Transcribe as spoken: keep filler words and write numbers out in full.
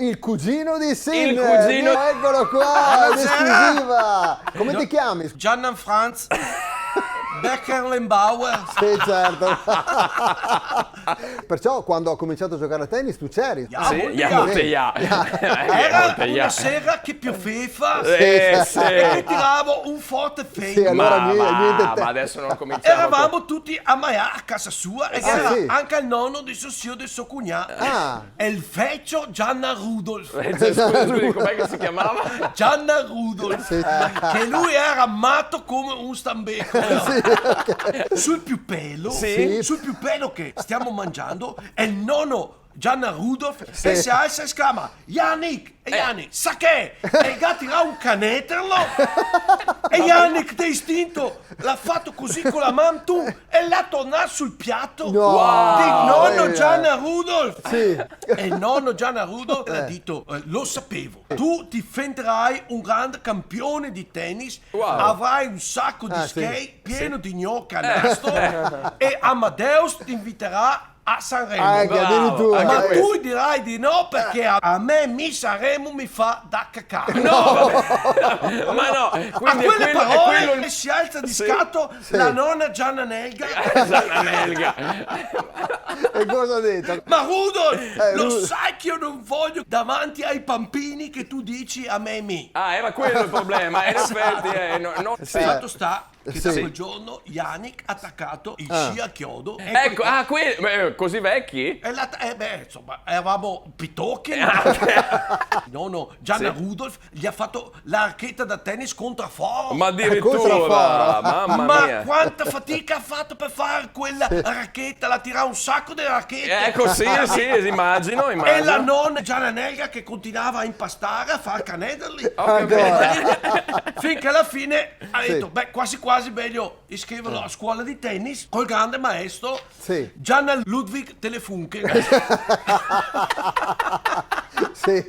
Il cugino di Sinner. Il cugino. Eccolo qua, in esclusiva. Come ti chiami? Gian Franz Beckenlembauer. Sì, certo. Perciò quando ho cominciato a giocare a tennis tu c'eri. Sì, ah, sì. Era una sera che pioveva e che tiravo un forte fake. Sì, allora ma, niente, ma, ma adesso non cominciamo. Eravamo tutti a mangiare a casa sua e c'era anche il nonno di suo zio, di suo cugnato. Ah. El vecio Gianna Rudolf. Eh, cioè, scusi, scusi, com'è che si chiamava? Gianna Rudolf. Sì. Che lui era matto come un stambeco. Sì, ok. Sul più pelo, sì, sul più pelo che stiamo mangiando, e il nonno Gianna Rudolf, sì, e se alza e esclama: "Yannick!" E Yannick: "Sa che?" E el ga tirà un caneterlo. E Yannick, de istinto, l'ha fato cusì co la man, tu, e l'ha tornà sul piato. No. Wow. Di nonno Gianna Rudolf. Sì. E nonno Gianna Rudolf l'ha dito: "Eh, lo sapevo. Tu diventerai un grande campione di tennis, avrai un sacco di schei pieno di gnoca, nastro, e Amadeus ti inviterà a Sanremo. Ah, che addirittura. Ma tu dirai di no perché a, a me mi Sanremo mi fa da cacà." No, vabbè. Ma no, quindi a quelle parole si alza di scatto la nonna Gianna Nelga. Gianna Nelga. E cosa ha detto? "Ma Rudolf, lo sai che io non voglio davanti ai pampini che tu dici a me mi." Ah, era quello il problema, in effetti, eh, no, no. Sì. Fatto sta che da quel giorno Yannick ha attaccato il sci a chiodo. Ecco, ah, que-, eh, così vecchi? E la, eh, beh, insomma, eravamo pitocchi. No, no, Gianna Rudolf gli ha fatto la racchetta da tennis contraforo. Ma addirittura, contraforo. Mamma mia. Ma quanta fatica ha fatto per fare quella racchetta, l'ha tirata un sacco di racchette. Ecco, sì, sì, immagino, immagino. E la nonna Gianna Nelga che continuava a impastare, a far canederli. Ho capito. Finché alla fine ha detto: "Beh, quasi quasi meglio iscriverlo a scuola di tennis col grande maestro Gianna Ludwig Telefunken." Sì.